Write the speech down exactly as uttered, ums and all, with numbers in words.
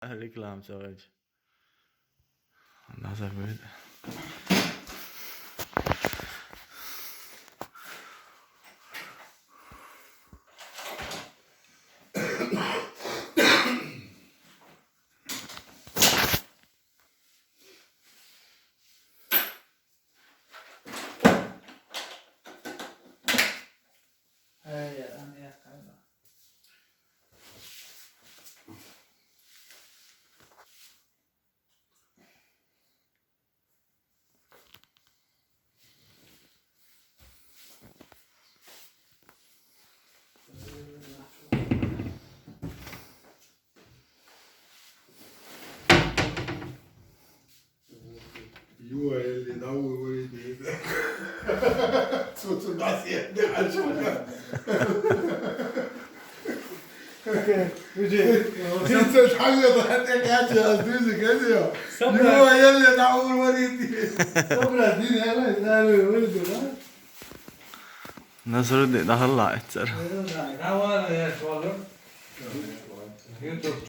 Reklám, so jetzt. Lass er mit. Juo, eli, da, ui, ui, di. Su, su, da, si, di, a, su, da. Pizza taglia da te caccia la stessa che io. Juo, eli, da, ui, ui, di. Sopra di ne la la ui, ui, di, no? Nasruddin, da, la, eccetera. Dai, da, guarda, eh, solo. YouTube.